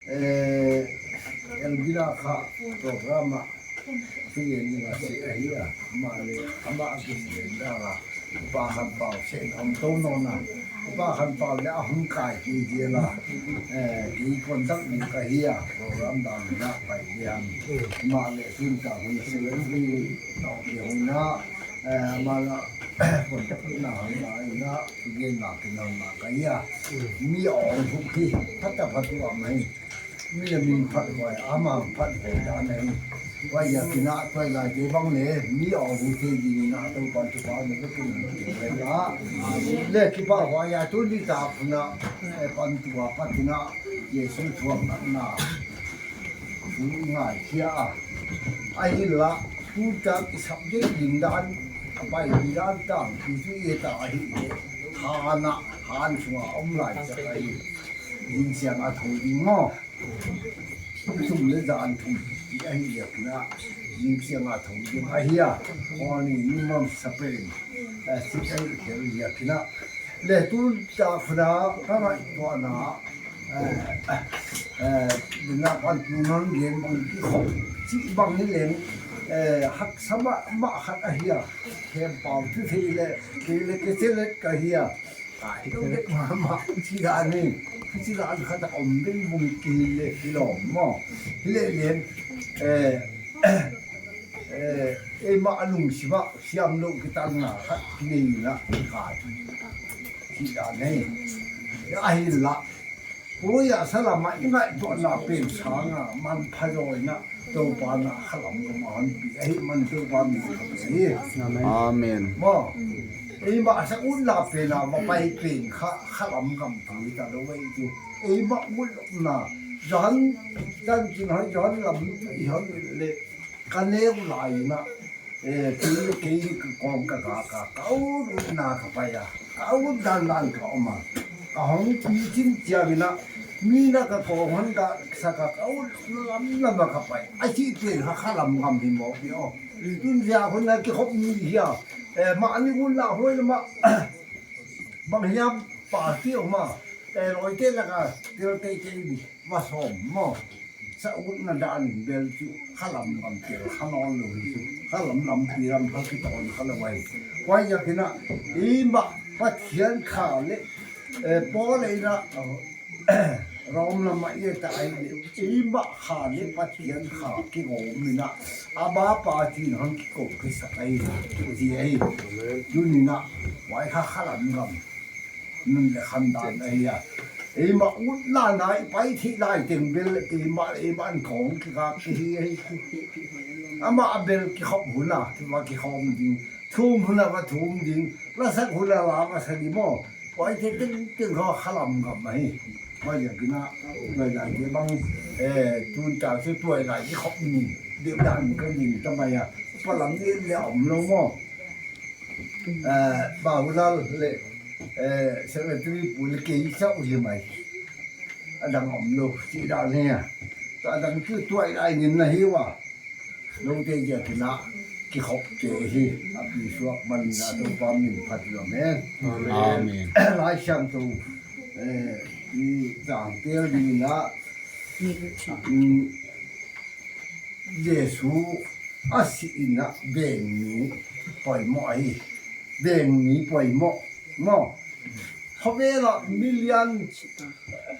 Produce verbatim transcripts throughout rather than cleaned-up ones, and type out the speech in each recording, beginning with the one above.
Eh, Elvira kha program ah, si yen ni ma si ahi a, ama le, ama a kisi len da la, pa han pau se om to no na, pa han pau le a hung kai ki je la, eh, ki kon dak ni ka hi a, program da na pai ni am, ama le sun ta hun se le ni, to ki hun na, eh, ama la, kon dak na, na, na, ki gen na, ki na, na ka hi a, mi ong hu ki, pata patu am hi. Mi le min phat huai, a mang phat huai dan ahi. Huaiziakin a tuailai te bang le, mi a hu thei dingin a Toupan thupha na ka kin kin huai la. Le kipahuai a tuni tak hun a, eh, pan tua pat in a, Jesu thuam na na. Thu ngai khia a. Ahi la, tu tak i sap ding dan, a pai di dan tang, ki tu ye ta ahi le. Han a, han sunga om lai sa ahi. Zingsiang a thou ding maw. Sum le zan thum, i ahi ziakin a, zingsiang a thum ding ahi a, aw ni, ni mam sa pen, eh, si ahi khel ziakin a. Le tu ta khuna, ka ngaihtuahna, eh, eh, na pan tu non gen bang ki khop, chi bang ni leng, eh, haksa mahmah khat ahi a, khem pau tu thei le, thei le ke che le ka hi a. Ai, lo dek mahmah, chi dan ni, chi dan khat a om ding bung ki le, ki lom maw. Hi le len, eh, eh, eimah a lungsim ah, siam lo ki tan na khat, ki nei na, ka. Chi dan ni. Ahi la. Ui a salam a i ngaihtuahna pen sang a, manpha zaw in a, Toupan a khalam gam a hon pi, ahi man Toupa min kha pi hi. Amen. Maw. Eimah sa utna pen a, va pai pen kha, khalam gam tui ta lo ei tu. Eimah utna, Johan, tan kin hoi Johan lam, i hon le, ka neu lai in a, eh, tui le kei ka kawm ka ka, ka, ka utna ka pai a, ka ut dan dan ka om a. Ka hong pi chin chiang in a, mi na ka kawm hon ka sa ka, ka ut lam lam a ka pai. A chi pen kha khalam gam hi maw pi aw. Tun zia hun na ki khop ni hi a. Eh, mahni hun la hoi la ma. Bang hiam party om a. Eh, loi te la ka, til te te ni. Va som maw. Sa utna dan bel chu khalam lam tel kha nawn lou hi chu. Khalam lampi lam kha ki ton kha lou ai. Huaiziakin a, eimah Pathian kha le, eh, Paul in a, Rom lam a i et a ahi le, eimah kha le Pathian kha ki gawm in a, Abba Pa chi in hon ki kou ki sak ahi, chi ahi. Tuni in a, huai kha khalam gam. Nun le khan dan ahi a. Eimah utna na i pai thei lai teng bel, eimah, eimah an kawm ki ka ki hi ahi. Amah a bel ki khop hun a, ki va ki khawm ding. Thum hun a va thum ding. La sak hun a la va sa ding maw. Huai te teng teng kha khalam gam ahi. Huaiziakin a, tuailai te bang, eh, tun ta se tuailai ki khop ni. Deuh dan ka ning ta mai a. Palam ni le om lou maw. Eh, Bahulal le, eh, secretary pu le kei chauh hi mai. A dang om lou, chi dan hi a. A dang chu tuailai ngin na hi ua. Lou te ziakin a, ki khop te hi. A pi suak man na Toupa min phat lou amen. Amen. Laisiangthou, eh, i zang tel ding in a, mm, Jesu a sihna veng mi poimoh ahi. Veng mi poimoh. Maw. Khovel a million,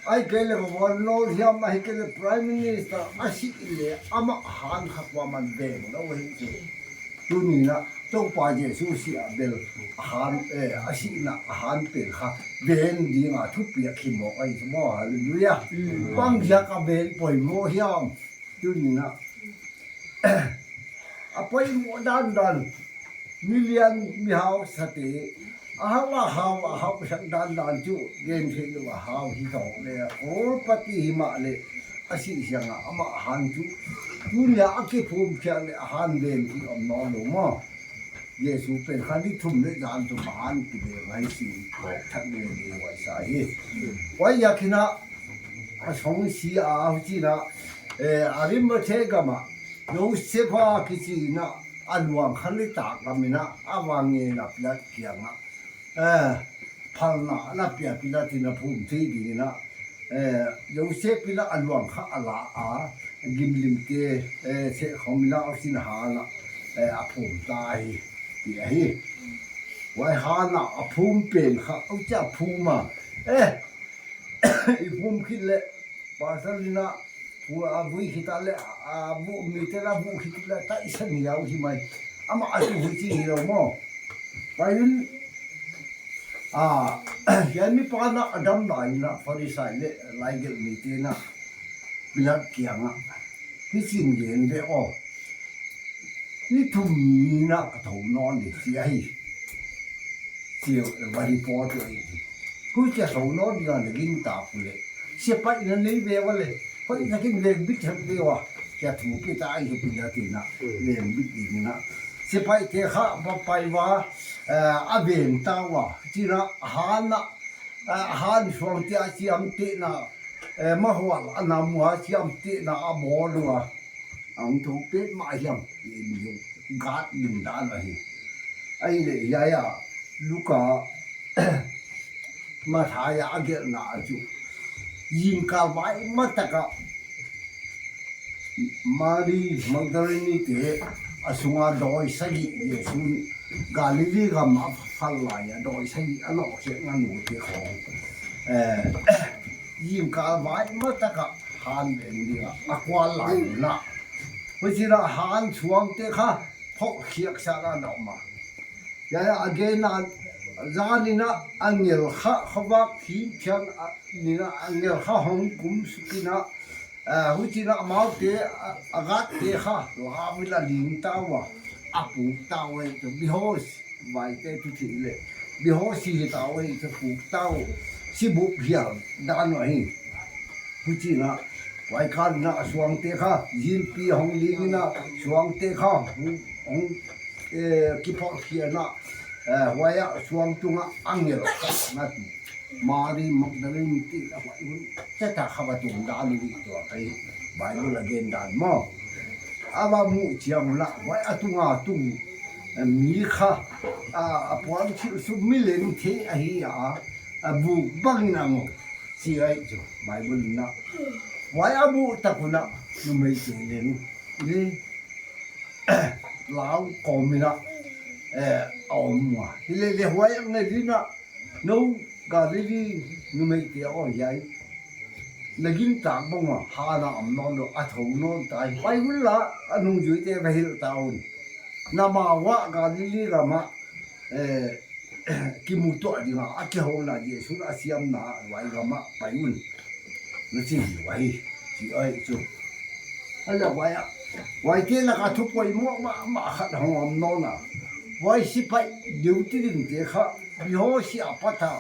ahihkeileh governor hiam, ahihkeileh prime minister a sih leh amah han kha kuaman veng lou hi chu. Tuni in a Toupa Jesu sih a bel a han, eh, a sihna a han pen kha veng ding a thupiak hi maw ahi chu maw, hallelujah. Bang ziak a veng poimoh hiam. Tuni in a, a poimoh dandan, million mi hausa te, a hau a hau, a hausak dandan chu, gen theih lou a hau hi tawh le, a crorepati hi mah le, a sih siang a, amah a han chu, tuni a a kiphum khiak le, a han veng hi om nawn lou maw. Jesu pen kha ni thum le zan thum a han ki veng ahi si, thak le ni huai sa hi. Huaiziakin a, a song si a, huchiin a, eh, Arimathea gam a, Joseph a kichi in a, a luang khan le tak lam in a, a va ngen a Pilat kiang a. Eh, phalna la pia Pilat in a phum thei ding in a, Eh, Joseph in a luang kha a la a, gimlim te, eh, se khawm in a sin han a, eh, a phum ta hi, ti ahi. Huai han a, a phum pen kha, a cha phum a. Eh, i phum khit leh, pasal in a, pu a vui khit a leh, a bu mi te la bu khit leh, tai san hiau hi mai. Amah a tu hui chi hi lou maw. Pai in, a, hiai mi pa na a dam lai in a, Pharisai leh, laigelh mi te na, Pilat kiang a. Hi chin gen ve aw. Ni thum ni na ka thou nawn di, chi ahi. Chi va report ahi. Hu chia thou nawn di na gin ta pu leh. Sepaih na nei ve ua leh. Hoih na kin ve bit hep ve ua. Chia thu pi ta ahi pi na ti na. Ve bit di na. Sepaih te kha va pai ua, eh, a ven ta ua. Chi na han a, eh, han suang te a chiam te na. Eh, ma hual a nam ua chiam te na a bawl ua. Ang tu pet ma hiam, i mi yung gat lim dan ahi. Ai le, ya, ya, Luka, Matthai a gelhna chu. Zingkal vai ma tak a, Mari Magdalene te a sunga dawi sagih Jesu'n Galilee gam a phal lai a dawi sagih a lawh khe ngan u te khawng. Eh, zingkal vai ma tak a han ven ding a, a kual lai na. Huchi na han suang te kha phawk khiak sa na na ma. Ya, ya, again, a, zan in a angel kha, khovak thim thiang, a, ni na angel kha hong kum suk in a, a, huchi na amau te, a, a gat te kha, lau in a ling ta ua, a puk ta ua, to behold, vai te tu thi leh, behold, si hi ta ua, to puk ta ua, si bup hial, dan ua hi. Huchi na, huai kal na suang te kha, zingpi hong ling in a, suang te kha, hong, hong, eh, kiphawk khia na, eh, huai a suang tung a angel na tu. Mari Magdalene ti la huai hun, te ta kha va tung dan u di tua kai, Bible a gen dan maw. A va mu chiang la, huai a tung a tung, eh, mi kha, a, a puan thil sum mi leng thei ahi a, a buk bang in a ngawk. Chi ai chu, Bible na. Huai a bu tak un a, numei te leng. Ni, lau kawm in a, eh, a om ua. Hi le le huai ang le din a, nou Galilee numei te aw hiai. Na gin tak bang ua, han a om nawn lou, a thou nawn ta hi. Bible la, a nungzui te va hilh ta un. Na ma ua Galilee gam a, eh, kimu tuah ding a, a kihouna Jesu'n a siamna huai gam a pai un. Na chi hi huai, chi ai chu. A la huai a, huai te lak a thu poimoh mahmah khat hong om nawn a. Huai sipai duty ding te kha, behold, si a pat a,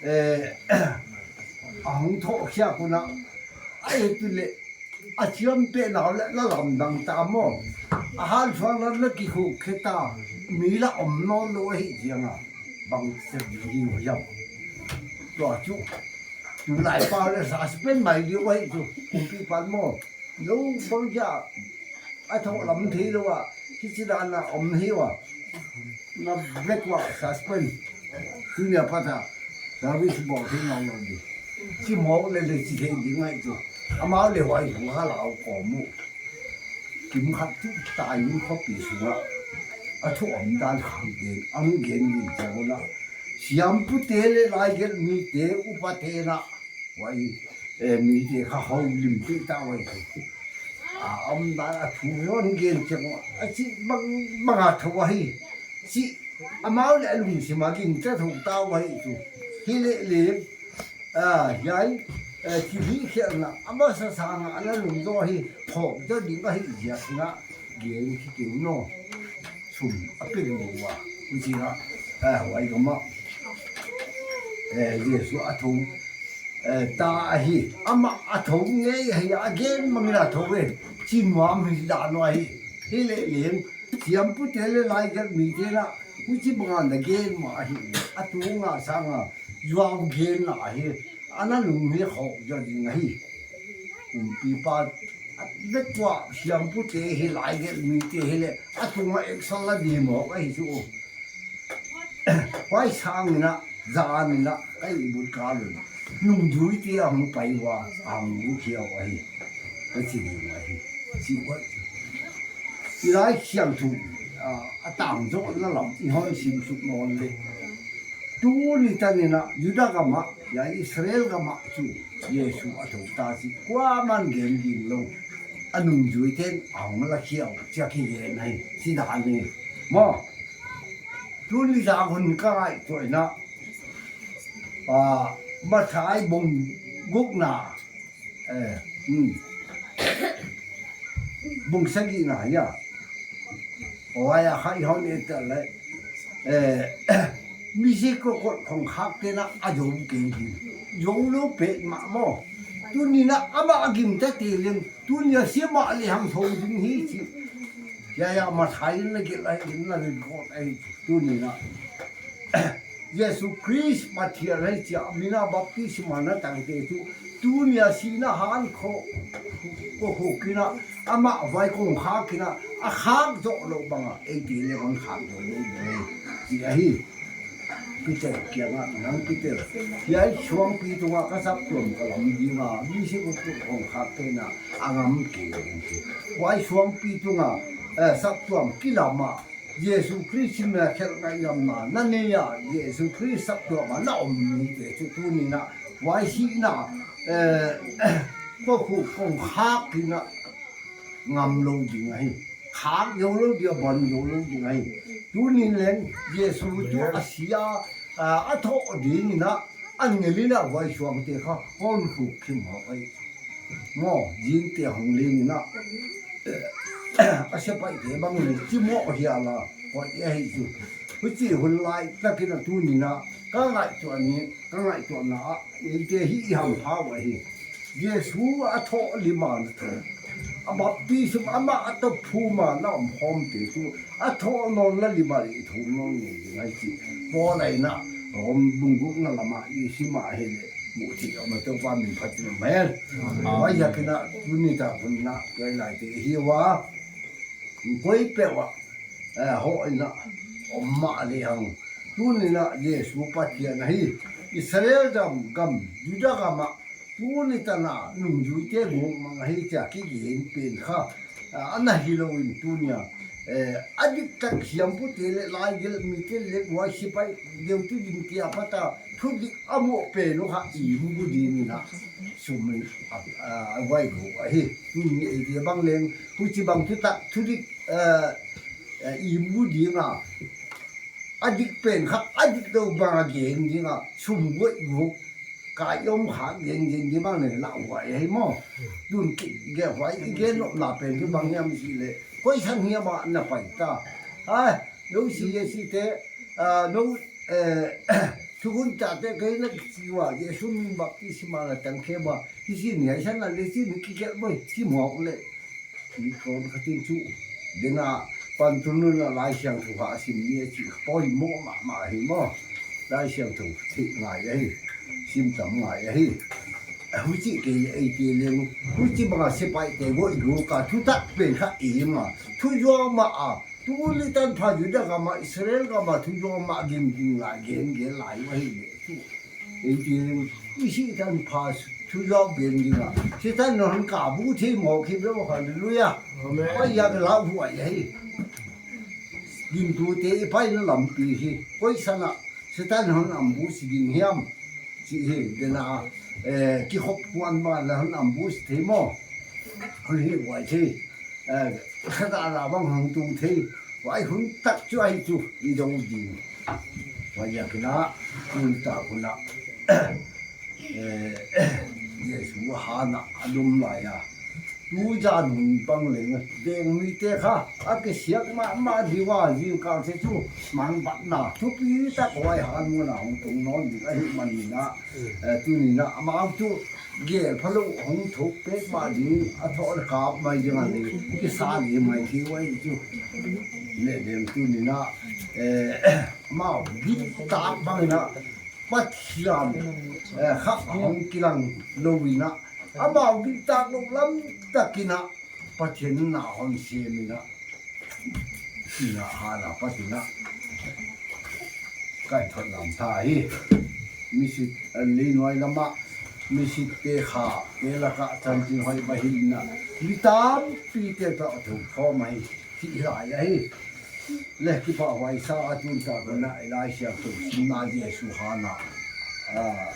eh, a hong thawh khiak un a, a et u leh, a chiam peh na leh na lamdang ta maw. A han suang na na kikhuk khe ta, mi la om nawn lou ahi chiang a. Bang se di hi hiam. Tua chu. Tulai pa le suspend mai di ua hi chu. Kumpipa'n maw. Lou bang ja. A thou lam thei lou a. Kichi dan a om hi ua. Na black ua suspend. Tuni a pat a service bawl thei nawn lou di. Chi mawk le le chi thei di ngai chu. Amau le huai hu ha lau kawm u. Kim khat tu tai un khopi sung a. A thu om dan khang gen, ang gen din chang ua. Siampu te le laigelh mi te upa te na. Huai, eh, mi te kha hou lim pi ta huai. A om dan a thu hon gen chang ua. A chi bang, bang a thou ahi. Chi amau le a lungsim a gingta thou ta ua hi chu. Hi le le, a, hiai, eh, thilhihkhelhna, a masa sang a ana lungdaw hi, thawk zaw ding ahi ziak in a, gen ki keu naw. Sum a pe lou ua, huchi na, eh, huai gam a. Eh, Jesu a thou, eh, ta ahi, amah a thou ngei ahi, a gen bang in a thou e, chi nuam hi dan ua hi, hi le leng, siampu te le laigelh mi te na, huchi bang a na gen mah ahi, a tung a sang a, zuau gen na ahi, ana lung hi khawk zaw ding ahi. Kumpipa, a vek ua siampu te hi laigelh mi te hi le, a tung a action la di mawk ahi chu. Huai sang in a, zan in a, kai i but kal un. nungzuite a hong pai ua, a hong lukhia uh ahi, ka chi ding uh ahi, chi uh ahi. I Laisiangthou, ah, a tangzawhna lam i hon sim suk nawn leh, tuni tan in a Juda gam ah, ya Israel gam ah chu Jesu a thou ta chih kuaman gen ding lou, a nungzuite'n a hong lakhia uh chia kigen ahi, chi dan hi. Maw, tuni zang hun ka ngaihtuah in a, ah, Mathai bung gukna, eh, hmm. Bung sagihna hia. Huai a kha i hon et leh, eh, misi kokot khongkhakte'n a zou kei ding. Zou lou petmah maw. Tuni in a amah a gimtate leng, tuni a sia mah leh hong thou ding hi chi. Ya, ya, Mathai in a gelh ahi, in a record ahi, tuni in a. Jesu Khrist Pathian ahi chia, mi in a baptisma na tangte chu, tuni a sihna han kho, ko kho kin a, amah vai kongkhak in a, a khak zoh lou bang a, eite leng hon khak zoh lou ding, chi ahi. Peter kiang ah, nang Peter, hiai suangpi tung a ka saptuam ka lam ding a, misi kokot khongkhakte'n a, a ngam kei ding chi. Huai suangpi tung a, eh, saptuam kilam a, Jesu Khrist simna khelh ngaihlamna na nei a, Jesu Khrist saptuam a na om mite chu tuni in a, huai sihna, eh, ko kho kongkhak in a ngam lou ding ahi. Khak zou lou ding a, ban zou lou ding ahi. Tuni in leng Jesu chu a si a, a, a thou ding in a, angel in a huai suangte kha hon khuk khim hawk ahi. Maw, zingte hong leng in a, a sepaihte bang leng chimoh hial a, huai ahi chu. Huchi hun lai tak in a tuni in a, ka ngaihtuah ni, ka ngaihtuahna ah, eite hi i hampha uh ahi. Jesu a thou lim a na thou. A baptisma amah a tawp phum a na om khawmte chu, a thou nawn leh lim a i thou nawn ngei ding ahi chi. Paul in a, Rom bung gukna lam ah i sim a hileh, muh theih a om a, Toupa min phat in a om hen. Huaiziak in a, tuni tak hun in a, tuailaite hi ua, koi peuh ah, eh, hoh in a, om mah lehang. Tuni in a, Jesu Pathian ahi, Israel gam, gam, Juda gam ah, tuni tan a nungzuite guk mang ahi chia kigen pen kha, ah, ana hilou in tuni a, eh, a diktak siampute leh laigelhmite leh huai sipai deutu dingte apat a thudik a muh pen uh kha im gu ding in a sum in a, a, a huai gu ahi. Tuni eite bang leng huchibang thutak thudik, eh, eh, im gu ding a, a dik pen kha a dik lou bang a gen ding a, sum guai guk kai om kha gen gen ding bang leng lauhuai ahi maw. Tun kigel huai i gen nopna pen chu bang hiam i chih leh, koi sang hiam a na pai ta. Ai, nou si e si te, ah, nou, eh, thukhun tate kei na kichi ua, Jesu min baptisma na tang khe ua, hichi ni hai san na leh chi ni kigelh boi, chi mawk leh. Ki kon khatin chu, dena pan tunun a Laisiangthou kha a sim ni a chih poimoh mahmah ahi maw. Laisiangthou theih ngai ahi, sim tam ngai ahi. Huchi kei eite leng, huchibang a sepaihte guai guk a thutak pen kha im a, thuzuak mah a, tuni tan pha Juda gam ah, Israel gam ah, thuzuak mah gingin lai, gen gen lai uh ahi leh chu. Eite leng, i sih tan pha thuzuak gen ding a, Setan in hon kap bu thei mawk hi bel, hallelujah. Amen. Huaiziak a lauhuai ahi. Gingtute i paina lampi hi, koi san a Setan in hon ambush ding hiam chih hi, dena, eh, kikhop kuan bang leh hon ambush thei maw. Hon hihhuai thei. Eh, Kha dah lah bang hong tung thei. Huai hun tak chu ahi chu, i zou ding. Huaiziak in a, tuni tak hun a, eh, Jesu han a a lum lai a, tuzan hun bang leng, veng mite kha a kisiak mahmah ding ua, zingkal te chu mangbatna thupi tak huai han mun a hong tung nawn ding ahihman in a, eh, tuni in a amau chu gel phalou hong thuk pek mah ding, a thou kap mai ding a leh, kisa leh mai thei uh ahi chu. Leh leng tuni in a, eh, amau diktak bang in a, Pathian, eh, kha hong kilang lou in a, amau diktak lou lam tak in a, Pathian na hon sem in a, ina hala patina. Kai thot lam ta hi. Misi, eh, lei nuai lam a, Misitte kha, te laka chanchin hoih va hilhna, mi tampite toh a thum khawm ahi, chih hiai ahi. Leh kipahhuai sa a, tun tak un a i Laisiangthou simna Jesu han a, ah,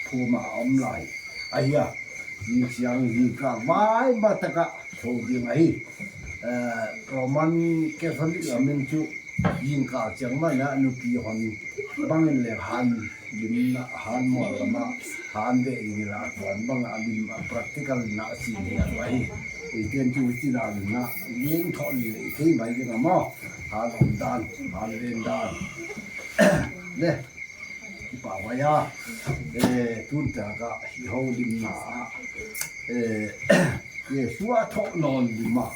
phum a om lai ahi a. Zingchiang zingkal maimah tak a thou ding ahi. Eh, Roman Catholic lam in chu zingkal chiang mah in a nupi hon bang in leng han limna, han mual lam a, han veh ding in a, tuan bang a lim a practical in a sin hi a ahi. Eite'n chu hichi dan in a, leng thou leh thei mai ding a maw. Han omdan, han vendan. Leh, kipahhuai a, eh, tun tak a i houlimna ah, eh, Jesu a thoh nawn lim a,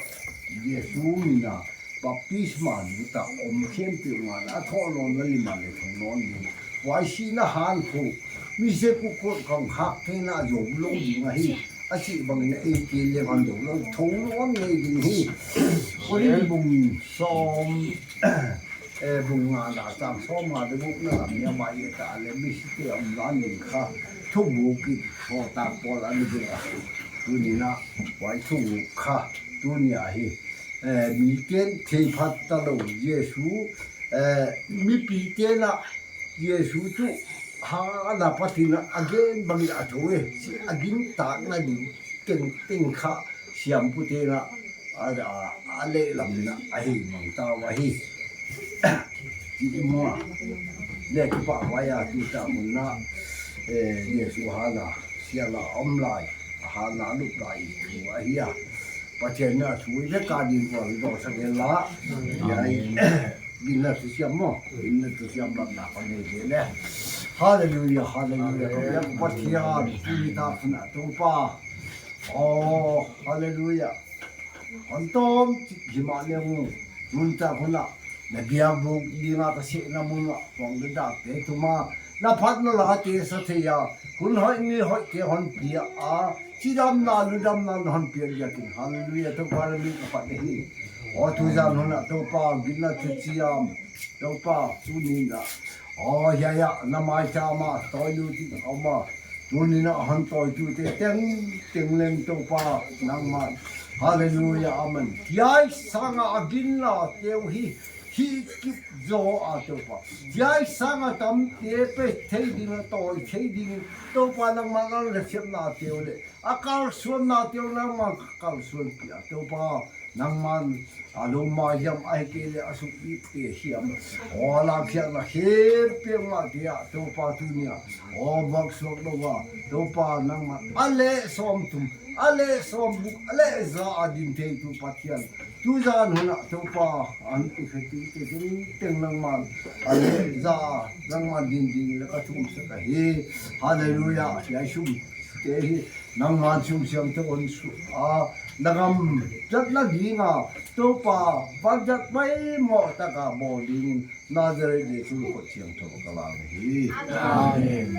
Jesu min a baptisma lut a om khempeuh ngan a thoh nawnna lim a leng thou nawn lim. Huai sihna han khu, mi se kukul kong khak theihna zou lou ding ahi. A chih bang in a eite leng hon zou lou, thou nawn ngei ding hi. Korin bung sawm, eh, bung ngana chang sawmnga leh gukna lam nia mai ta leh Misitte omdan ding kha thuguk in sawltak Paul ana gen a. Tuni'n a, huai thuguk kha, tuni a hi, eh, mite'n theiphat talou Jesu, eh, mipite'n a Jesu chu han a pat in a gen bang in a thou e, chih a gintakna ding tengteng kha siampute'n a, a, a, a lehlam in a hihmang ta uh ahi. Chih i mu a. Leh kipahhuai a, tu tak un a, eh, Jesu han a sial a om lai, han a lut lai thu ahi a. Pathian in a thu i vek a ding kuang dawsak hen la. Amen. Ginna thusiam maw, ginna thusiam lam na kon nei ve leh. Hallelujah, hallelujah. Ka biak Pathian, tuni tak un a Toupa. Oh, hallelujah. Hon tawm chik hi mah leng u. Tun tak un a, na biakbuk ding a ka sehna mun ah, huang dodakte tuma na phatna late sa thei a, hun hoih ni hoihte hon pia a, chidamna ludamna na hon piak ziakin. Hallelujah, Toupa na min ka phat na hi. Aw, tuzan hun a Toupa, ginna thuchiam, Toupa, tuni'n a, aw, hiai a na maicham a tawi lut in a om a, tuni'n a hon tawitute tengteng leng Toupa nangman. Hallelujah, amen. Hiai sang a a ginnate uh hi, hih kip zaw a Toupa. Hiai sang a tamte pe thei ding a, tawi thei ding in Toupa nangman a nasepnate uh leh a kalsuannate uh nangman kalsuanpih a Toupa. Nangman a lou mah hiam ahihkeileh a suk ipte hiam, aw, lakkhiakna khempeuh mahte ah Toupa tuni a, aw, vak suak lou a Toupa nangman a leh sawmthum, a leh sawmguk, a leh za a din theitu Pathian, tuzan hun a Toupa, an pi khe tute tengteng nangman a leh za nangman din ding leh ka thum sak ahi. Hallelujah. Hiai sum te hi nangman sum siam te hon su a, na gam zatna ding a Toupa, van zat mai mawh tak a bawl ding in Nazareth Jesu khut siangthou ka lak hi. Amen.